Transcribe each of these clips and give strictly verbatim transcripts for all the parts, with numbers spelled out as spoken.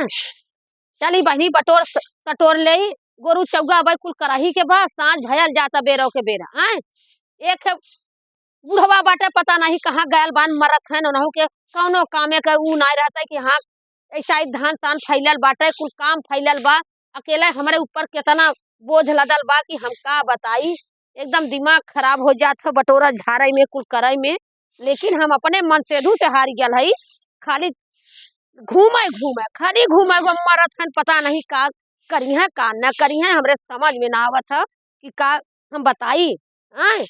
चली बहिनी, बटोर स-, कटोर लेई, गोरू चौगा अबै कुल करही के बा, साँझ भयल जाता बेरौ के बेरा, आय? एक है बुढ़वा बाटे, पता नहीं कहाँ गयल बान, मरत हैं, उनहू के कौनो कामे का ऊ नाय रहता है कि हाँ, ऐसा ही धान तान फैलल बाटे, कुल काम फैलल बा, अकेले हमरे ऊपर केतना बोझ लदल बा कि हम का बताई, एकदम दिमाग खराब हो जात है बटोरा झारै में, कुल करै में। लेकिन हम अपने मनसेधू से हारि गयल हई, खाली घूमै घूमै, खाली घूमै घूमै मरत हन, पता नहीं का करिहैं, का न करिहैं, हमरे समझ में ना आवत है कि का हम बताई। आय,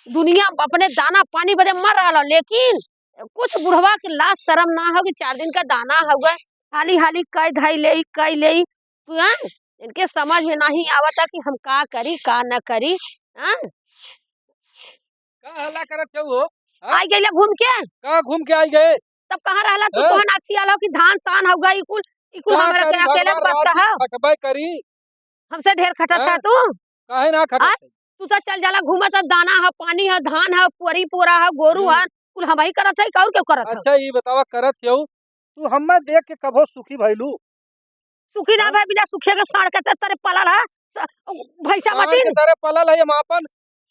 दुनिया अपने दाना पानी बदे मर रहल हो, लेकिन कुछ बुढ़वा के लाज शरम ना हो कि चार दिन का दाना हउए, हाली हाली कई धई लेई, कई लेई। तू, आय, इनके समझ में नहीं आवत है कि हम का करी, का न करी। आय, का हल्ला करत हऊ हो? हाँ? आई गइला घूम के? कहाँ घूम के आई गए? तब कहाँ रहला तू? हाँ? तोहन अखियाल हो कि धान तान हो गई कुल, ई कुल का हमरा के करी, अकेले भगवान बस रात का दिन है? खटबे करी। हमसे ढेर खटत हाँ? है तू? काहे ना खटत आय? है? तू तो चल जाला घूमत है, दाना है, पानी है, धान है, पुअरी पुअरा है, गोरू हम्म। है, कुल हमही करत है, और क्यों करत है? अच्छा, ई बतावा, करत हऊ, तू हम्मे देख के कभो सुखी भइलू? सुखी ना हाँ? भए, बिना सुखिया के साँड़ के ते-, तरे पलल है। स-, भैंसा साँड़ के मतिन। तरे पलल है, हम आपन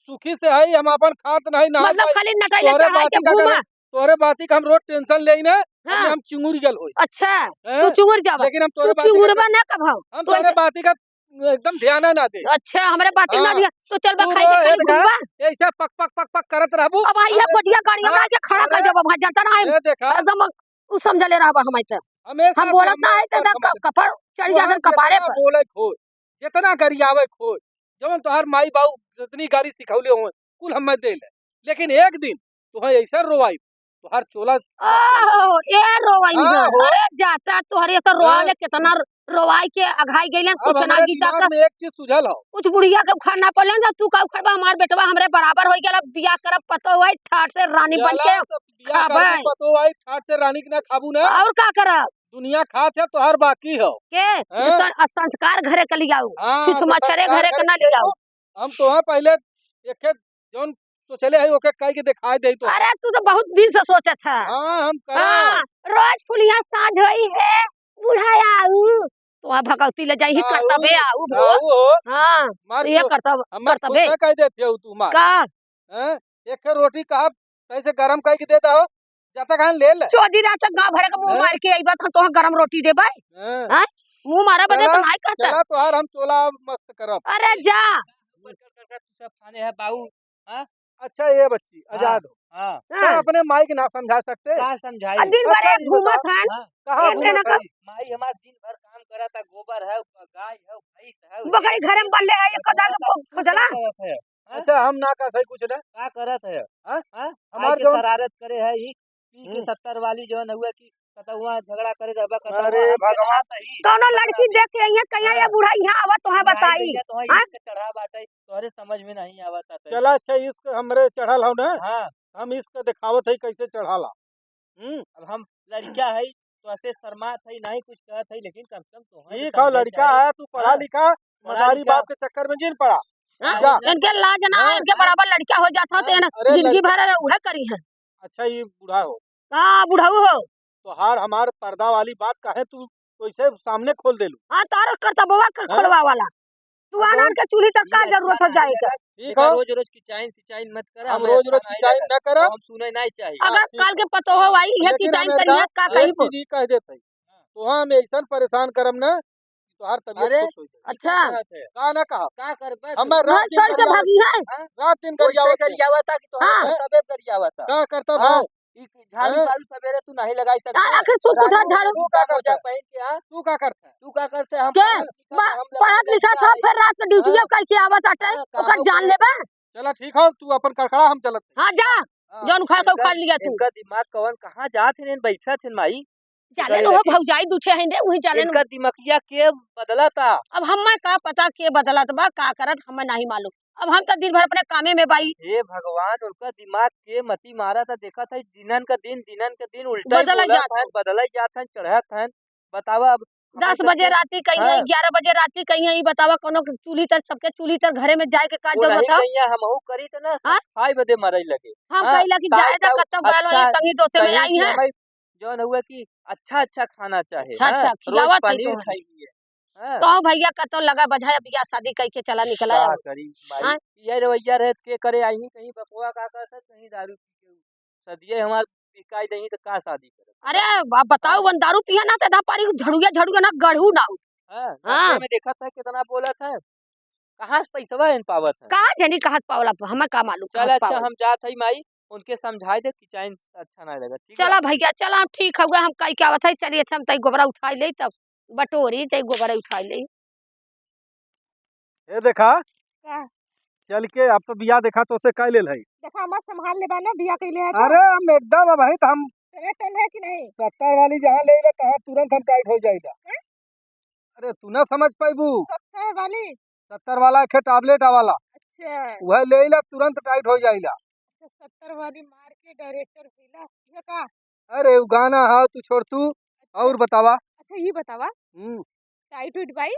सुखी से है, हम आपन खात नहीं, नहात मतलब नहीं। खाली नटैले तोहरे चढ़ाई के बाती का घूमा। करे, तोहरे बाती का हम रोज tension लेई ना, हाँ। हम चिंगुर गल होई। अच्छा, हैं? तू चिंगुर जावा। लेकिन हम तोहरे तू बाती का चिंगुरबा ना कभो। हम तू तोहरे ऐसे बाती का एकदम ध्यान ना दे। अच्छा, हमरे बाती ना हाँ। दिया। तू चल बा तू खाई के रोज खाली है ना, घूमबा। ऐसे पक, पक, पक, पक करत रहबू। अब आई है हाँ। गोदिया गाड़ी हमरा हाँ। के खड़ा कर अरे, देबा भाई, जानता ना है। ये देखा। एकदम उ समझले रहबा हमारे तो। हमेशा हम से बोलत हम ना है तो पर एकदम समझ क-, कपड़ चढ़ तोहन जात कपारे जितना पर। बोले खोज, जितना गरियावे खोज, जवन तोहार माई बाऊ जितनी गारी सिखौले हों, कुल हम्मे दे ले। लेकिन एक दिन तोहे ऐसा रोवाई, तोहार चोला ओहो, ए रोवाई हाँ, है। हो। अरे जाता तोहरे ऐसा रोवाले हाँ। कितना रोवाई के अघाई गइलन, अब कुछ ना हमरे गीता दिमाग का। में एक चीज सुझल हो। कुछ बुढ़िया के उखाड़ ना पलेन, जब तू का उखड़बा, हमार बेटवा हमरे बराबर होई गयल, अब बियाह करब, पतो हुआ ठाट से रानी बन चला के तो बियाह खाबे। करबू, पतो हुआ ठाट से रानी के ना खाबू ना। और का करब? दुनिया खात है, तोहार बाकी हो। के? हैं? सं-, संस्कार घरे के लियाऊ। हाँ, छुछ तो मच्छरे संस्कार घरे के घरे ना के लियाऊ। लियाऊ। हम तोहे पहिले एक एक जौन सोचले है, ओके कह के दिखाई दे तो। अरे, तू तो बहुत दिन से सोचत है। हाँ, हम करा। हाँ, रोज फुलिया साँझ होई है, बुढ़ाया आऊ। तो आ भगवती ले जाई ही आऊ, करतबे आऊ भो। आऊ हो। हाँ, मार ये तो करतब, हमार करतबे। खुद कह देते हो तू मार। का? हैं? एक रोटी कहा कैसे गरम कह के दे दो, जाता खान ले ले। चौधरी रात तक गाँव भरे के मुँह हैं? मार के आई बात, हम तोहार गरम रोटी देबै। हैं? हैं? मुँह मारा बदे चला, तो नाई कहता। चला तोहार हम चोला मस्त करब। अरे जा। कर, कर, कर, कर, तू सब खाने है बाऊ, हाँ? अच्छा ये बच्ची, हाँ, आजाद हो। हाँ। तो हाँ। अपने माई के ना समझा सकते? का समझाई? आ दिन भर अच्छा, एक ये घूमत बताओ, हन। हाँ। कहाँ एक घूमत जना का हई? माई हमार दिन भर काम करत है, गोबर है, गाय है, भैंस है, बकरी घरे में बल्ले है, ये कदा के खो-, खोजला? करत है। हाँ? अच्छा, हम ना कहत हई कुछ ना। का करत है? हाँ? हाँ? हमार आई के जौन शरारत करे है, ई पी के हम्म। सत्तर वाली जौन हुआ कि कतहुआ झगड़ा करे रहबा, कतहुआ अरे हम भगवान। कहाँ सही? कौनो लड़की देख के अइहे, कहिया ये हाँ। बुढ़ा यहाँ आवा, तोहे बताई। भैया, तोहे हाँ? इश्क चढ़ा बाटे, तोहरे समझ में नहीं आवत है। चला, अच्छा, इश्क हमरे चढ़ल हौ ना? हाँ। हम इश्क देखावत है कैसे चढ़ाला। हम्म। अब हम लड़का है, तो ऐसे शर्मात है, नहीं कुछ कहत है, लेकिन कम से कम तोहरे ठीक है, समझे लड़का चाहे। है, तू पढ़ा हाँ। लिखा, पढ़ा मदारी लिखा। बाप के चक्कर में जिन पड़ा। हाँ, जा। इनके लाज ना है, हाँ। इनके बराबर लड़का हो जात हो, तो हाँ, इन्हें अरे जिंदगी लड़का। भर उहे करी है। अच्छा, ये बूढ़ा हो। हाँ, बुढ़ऊ हो। तोहार हमार पर्दा वाली बात काहे तू वैसे सामने खोल देलू? हाँ, तार करतबवा के हाँ? खोलवा वाला। तू अब आन आन के चूल्ही तक का ये जरूरत हो अच्छा जाए नहीं के? है। ठीक देखा, हो। रोज रोज किचाइन सिचाइन मत करा, हम हमें रोज रोज अच्छा नहीं किचाइन लगा। ना करब। हम सुने नहीं चाहिए। अगर हाँ, ठीक काल के है। पतोह हाँ, आई है लेकिन किचाइन हम करिहत, एतना का एक कहिबो? चीज ई कह देत हई। हाँ। तोहार हम ऐसन परेशान करब ना, तोहार तबियत अरे, खुश हो जाई। अच्छा। का कहत है? का ना कहा? का करबे तू? हमें रात घर दिन छोड़ के गरियावत भागी है। हाँ? रात दिन ओइसे गरियावत है। गरियावत है कि तोहार हाँ। करतबे गरियावत है। का करतब हाँ। है? ई झाड़ू हाँ। फाड़ू सवेरे तू नहीं लगाई सकते। आ, आखिर सूत उठा रानी झाड़ू। तू का पूजा करता है? पहन के आ। तू का करता है? तू का करते? हम क्या? पढ़त लिखत बा-, हम लोग पढ़त लड़का लिखत हो, है। फिर रात में ड्यूटियों हाँ। कह के आवत आटे, हाँ, ओकर काम जान करे। लेबे? चला ठीक हो, तू अपन कड़कड़ा, हम चलत हई। हाँ, जा। हाँ, जौन उखाड़ के इनका, उखाड़ लिया तू। इनका दिमाग कवन कहाँ जात है, बैठत है माई। जाने इधर लो, लगे। भौजाई दूठे हैं रे, वही जाने इनका लो। दिमकिया के बदलता? अब हमें का पता के बदलत बा, का करत, हमें नहीं मालूम। अब हम तो दिन भर अपने कामे में बाई। हे भगवान, उनका दिमाग के मती मारत है, देखत है, दिनन का दिन, दिनन का दिन उल्टा ही बदलत बोलत जात है, है। बदलत जात है, चढ़त है। बतावा अब, दस बजे राती कहीं है, हाँ। ग्यारह बजे राती कहीं है, ई बतावा, कोनो चूल्ही तर, सबके चूल्ही तर घरे में जाए के का वो जरूरत नहीं है? कहीं है, हमहू करी त ना, हाँ? खाए बदे मरे लगे। हम हाँ, कहिला कि सास जाए दा, बाऊ, कत्तो गल अच्छा, वाली संगी दोसे में कहीं आई कि है। हमारी जौन हुआ कि अच्छा अच्छा खाना चाहे, अच्छा हाँ? अच्छा रोज खियावत है पनीर तो। खाइए, हाँ? तो भैया कतो लगा बझाया बियाह शादी कइके चला निकला का है। करी माई? हाँ? ये रवैया रहे के करे आई कहीं बकवा का कहत है, कहीं दारू पी के सदिये हमार बिकाई नहीं तो का शादी करे? अरे अब बताओ, हाँ? वन दारू पिया ना तो ना पारी झड़ुआ झड़ुआ ना गढ़ू ना। हाँ, हाँ। रस्ते में देखत है कितना बोलत है, कहाँ से पैसवा इन पावत है? का जानी कहाँ से पावला, हमें का मालूम चल कहाँ से अच्छा, पावला। हम जात हई माई, उनके समझाए दे कि चाइन अच्छा ना लगा, ठीक है? चला भैया, चला, हम ठीक हउआ, हम कई के आवत है, चलिए, अच्छा, हम तई गोबरा उठाई ले, तब बटोरी, तई गोबरा उठाई ले। ए देखा, का? चल के अब तो बियाह देखा तो से कह लेल है। देखा, हमार संभाल ले बा ना, बियाह कइले है तो। अरे हम एकदम, अब है तो हम टन टन है कि नहीं? सत्तर वाली जहाँ ले ले, तहाँ तुरंत हम टाइट हो जाइला। हैं? अरे तू ना समझ पाइबू। सत्तर वाली? सत्तर वाला एक ठे टैबलेट आवाला। अच्छा। वह ले ला, तुरंत टाइट हो जाइला। अच्छा, सत्तर वाली मार के डायरेक्टर होइला, ये का? अरे उ गाना है, तू छोड़ तू। अच्छा। और बतावा। अच्छा, ये बतावा। हम्म। टाइट उइट बाई?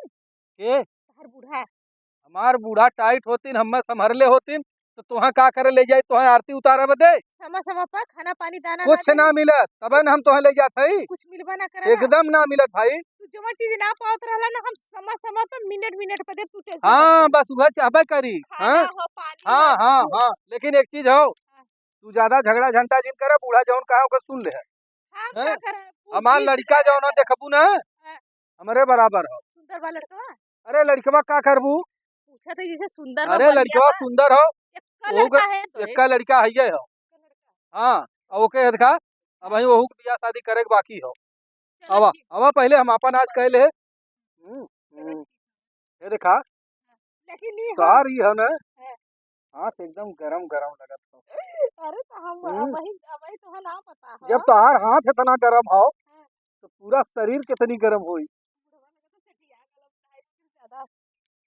के? तोहर बूढ़ा। हमार बूढ़ा टाइट होतिन, हम्मे संभरले होतिन, तो तोहा का करे ले जाई, तोहा आरती उतारे बदे? समय समय पर खाना पानी दाना ना कुछ देई? ना मिलत, तबे न हम तोहा ले जात हई। कुछ मिलबा ना करे ना? एकदम ना मिलत भाई। तू जवन चीज ना पावत रहला ना, हम समय समय पर मिनट मिनट पर देब, तू टेंशन मत हाँ, कर। बस उहे चाहबे करी। खाना हाँ? हो, पानी हाँ, हो, हाँ, कुछ। हाँ, लेकिन एक चीज हो, हाँ। तू ज्यादा झगड़ा झंटा जिन करे, बूढ़ा जवन कहा ओकर सुन ले। हम हैं? का करब? हमार लड़का जौन देखबू ना, हाँ। हमरे बराबर हो। सुंदर बा लड़कवा? अरे लड़कवा का करबू? पूछत है जैसे सुंदर बा, अरे बढ़िया लड़कवा बा। सुंदर हो। एक्का ओहू लड़का के है तो एक्का लड़का हइये हो। हाँ, अब ओके देखा, अब वही ओहू के बियाह शादी करे के बाकी हो। चलो आवा, ठीक। आवा पहले हम आपन आज कह ले। हम्म, चलो हम्म। ठीक। ये देखा, लेकिन ई हो तोहार ई हो ना, हाँ। हाथ एकदम गरम गरम लगत हो। अरे तो हम हम्म। अबही, अबही तोहे ना पता हो। जब तोहार हाथ इतना गरम हो, हाँ। तो पूरा शरीर कितनी गरम होई। बुढ़वा लगे तो सेठिया गलम खाए फिर ज्यादा।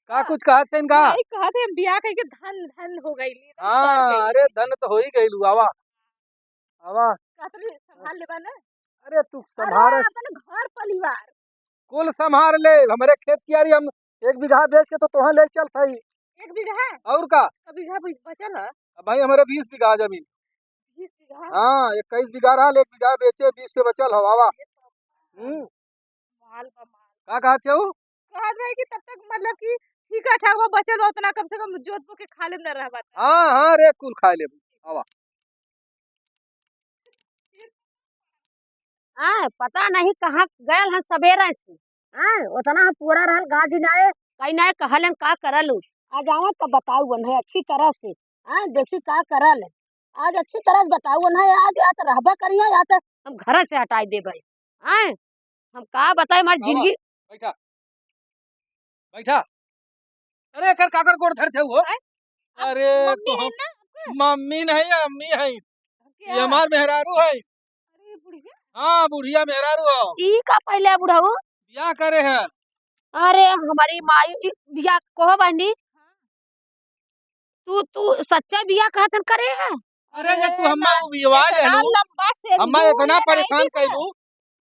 का हाँ। कुछ कहत हैं का? नहीं कहत हैं, बियाह कइके धन धन हो गइली, एकदम तर हाँ, गइली। अरे धन तो हो ही गइलू, आवा। आवा। कहत रही, संभाल लेबा ना? अरे तू अरे संभारे। अपन घर परिवार। कुल संभार ले, हमरे खेत कियारी हम एक बीघा बेच के तो तोहा ले चलत हई। एक बीघा? और का? क बीघा बच-, बचल है? अब भाई हमरे बीस बीघा जमीन। बीस बीघा? हाँ, इक्कीस बीघा रहल, एक बीघा बेचे, बीस के बचल हो, आवा। हम्म। माल बा माल। का कहत हऊ? कहत रहे कि तब तक मतलब कि ठीक है, अच्छा, वो बचल बा, उतना कम से कम जोत बो के खा लेब ना रहबा त। हाँ, हाँ रे, कुल खा लेब। आवा। आय, पता नहीं कहाँ गयल हैं सबेरे से। आय, उतना हम पूरा रहल गाज ही नाय, कहीं नाय कहलन का करल उ। आज आवा तब बताऊ उन्हें अच्छी तरह से। आय, देखी का करल। आज अच्छी तरह से बताऊ उन्हें, आज या तो रहबा करिया या तो हम घर से हटाई देबे। आय, हम का बताई हमार आवा, जिंदगी। बैठा। बैठा। अरे, एकर काकर गोड़ धरत हऊ हो? आय? अब अरे, मम्मी तो है हम ना आपका? मम्मी नहीं, अम्मी है। ये क्या? हमार मेहरारू है। अरे, बुढ़िया। हाँ, बुढ़िया मेहरारू हो। ई का पहले बुढ़ऊ? बियाह करे है। अरे, हमारी माई, ई बियाह कहो बहनी। हाँ। तू, तू सच्चा बियाह कहत हन करे है? अरे, ये तू अरे, हम्मा ना, उबियवा इतना लेलू, लंबा से हम्मा लूर इतना ले रही परेशान थी ना। कइलू,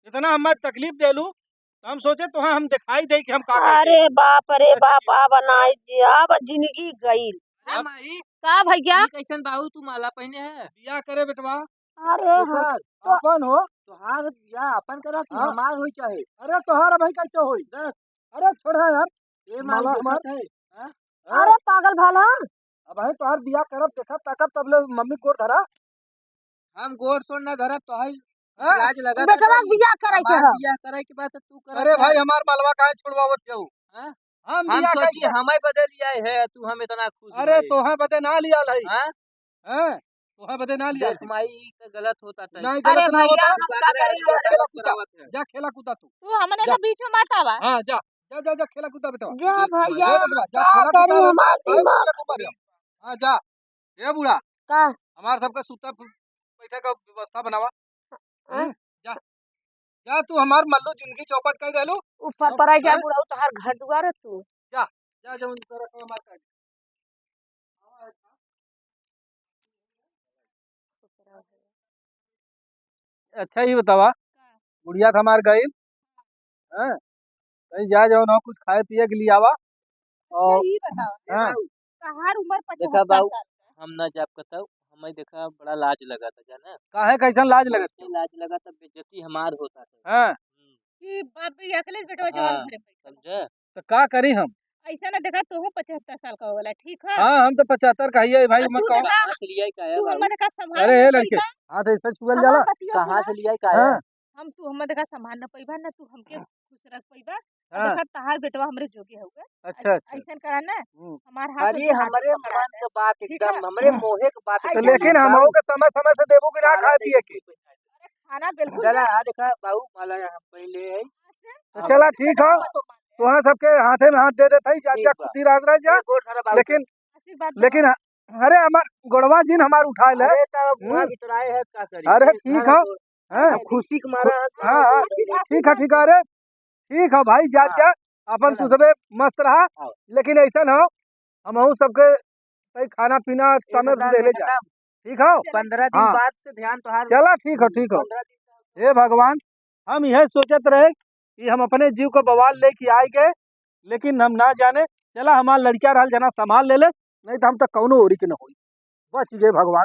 इतना हम्मा तकलीफ देलू, तो हम सोचे तोहा हम दिखाई दे कि हम का कहते अरे हैं। बाप रे बाप, अब नाई जी, अब जिंदगी गइल। हाँ, माई, का भैया? ई कैसन बाबू तू माला पहने है? बियाह करे बेटवा। अरे हाँ, दोसर, तो अपन हो। तोहार बियाह अपन करा कि हाँ। हमार होई चाहे? अरे तोहार भाई कैसे होई? बस। अरे छोड़ा यार। ए माई माला देखत हमार। है, हाँ? हाँ? अरे पागल भाला। अब है तोहार बियाह करब, देखब, ताकब, तब ले मम्मी गोड़ धरा। हम गोड़ तोड़ ना धरब, तोहार हाँ? लाज लगत है बेटवा तोहार। बियाह करे के हमार है। बियाह करे के बाद तो तू करत अरे है। भाई, हमार मलवा काहे छुड़वावत जाऊ? हाँ? हम हम बियाह सोची कैसे? हमें बदे लिया है, तू हम इतना खुश अरे भई। तोहे बदे ना लिया है। हाँ? हैं? तोहे बदे ना लिया देख है। माई, ई त गलत होता है। नहीं, अरे गलत ना भैया, होता। हम का करें? जा खेला कूदा। जा खेला कूदा तू। तू हमने जा। के बीच में मत आवा। हाँ, जा। जा, जा, जा, खेला कूदा बेटा। जा देख माई, भैया, ए बेटवा, जा का खेला करी कूदा। हमार ए दिमाग? खेला कूदा बेटा। हाँ, जा। ए बूढ़ा। का? हमार सबका सुता बैठे का व्यवस्था बनावा। हाँ? हम्म, जा। जा तू हमार मल्लू जिंदगी चौपट कर देलू। ऊपर हम, पर आई जा हैं? बुढ़ऊ, तोहार घर दुआर है तू। जा, जा, जा, उनकर हमार कर। अच्छा, ई बतावा, का? गुड़िया त हमार गइल, हैं? कहीं जा, जौन हो, कुछ खाए पिए के लिए आवा। अच्छा, और ई बतावा, हाँ। तोहार उम्र देखा पचहत्तर बाऊ, साल का। हम ना जाब कतऊ, मैं देखा बड़ा लाज लगा था, जाने? काहे, कैसन लाज लगा था? लाज लगा था, बेइज्जती हमार होता है। हाँ। हम्म। कि बाप भी अकेले बेटवा जवान हाँ, घरे बैठल। समझे? तो का करी हम? ऐसा ना देखा, तोहू पचहत्तर साल का हो गला, ठीक है? हाँ, हम तो पचहत्तर का ही है भाई, आ, मैं तू कहूँ। देखा, कहाँ से लिया का है तू बाबू? हमारे का संभाल अरे, नहीं ए लड़के, पैबा। हाथ ऐसे छुअल हमार जाला? पतियो कहाँ से लिया का है? हाँ। हम, तू हमारे का संभाल न पैबा, ना तू हमके खुश रख पैबा। हाँ। देखा, तहार बेटवा हमरे जोगे हउए। अच्छा, अच्छा। ऐसन करा ना, हम्म। हमार हाथ अरे, उनके हाथे हमरे पकड़ा मन दे। के बात ठीक एकदम, है? हमरे हम्म। मोहे के बात तो एकदम। लेकिन हमहू के समय, समय से देबू कि ना खाए पिए के? अरे, खाना बिल्कुल चला, दे। आ देखा, बाबू, माला यहाँ पहले है। तो हाँ। चला, ठीक हो। तो हाँ, सबके हाथे में हाथ दे देत हई, जा, ठीक जा, बा। खुशी रहत रह जा। ए, गोड़ धरा बाबू। लेकिन, आशीर्वाद दे। लेकिन, अरे, हमार गोड़वा जिन हमार उठा ले। अरे, तब वहाँ हम्म। भीतर आए हैं, का करी? अरे, ठीक हो। हाँ। खुशी के मारा है, हाँ, हाँ, ठीक है, ठीक है, अरे, ठीक है भाई, जा, हाँ। जा, अपन चला। तू सबे मस्त रहा, हाँ। लेकिन ऐसा ना हो, हमहू सबके सही खाना पीना समय से एकदम, देले जा, एकदम। ठीक हो? पंद्रह दिन हाँ। बाद से ध्यान तोहार चला, ठीक हो, ठीक हो। पंद्रह दिन का हे भगवान, हम यह सोचत रहे कि हम अपने जीव को बवाल लेके आए गए, लेकिन हम ना जाने, चला हमार लड़का रहल जना संभाल ले ले, नहीं तो हम तो कौनो ओरी के न होई। बच गए भगवान।